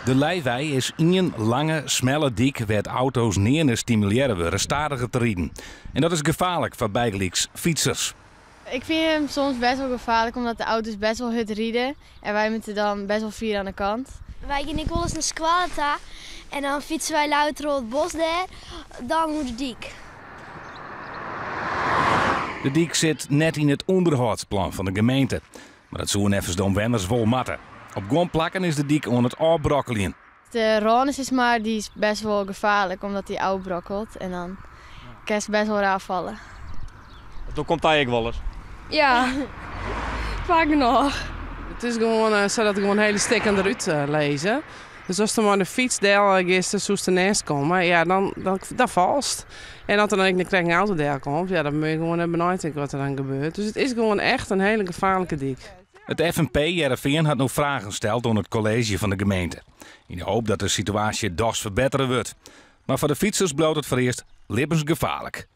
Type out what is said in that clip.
De Leiwei is ien lange, smelle dyk wêr't auto's nearne stimulearre wurde stadiger te riden. En dat is gefaarlik foar bygelyks fytsers. Ik fyn him soms bêst wol gefaarlik omdat de auto's bêst wol hurd ride en wy moatte dan bêst wol fier oan de kant. Wy gean ek wolris nei skoalle ta en dan fytse wy leaver troch it bosk dêr dan oer de dyk. De dyk sit net yn it ûnderhâldsplan fan de gemeente, mar dat soe neffens de omwenners wol moatte. Op guon plakken is de dyk oan it ôfbrokkeljen. De râne sis mar, dy is bêst wol gefaarlik omdat dy ôfbrokkelt en dan kinst bêst wol raar falle. Dat komt dy ek wolris? Ja, faak genôch. It is gewoan sa dat der gewoan hiele stikken derút lizze. Dus ast der mei de fyts del giest, dan soest derneist komme. Ja, dan, dan, dan falst. En as der dan ek krekt in auto del komt, ja, dan moatte je gewoan even neitinke wat der dan gebeurt. Dus it is gewoan echt in hiele gefaarlike dyk. It FNP Hearrenfean hat no fragen steld oan it kolleezje fan de gemeente. Yn de hoop dat de situaasje dochs ferbettere wurdt. Mar foar de fytsers bliuwt it foarearst libbensgefaarlik.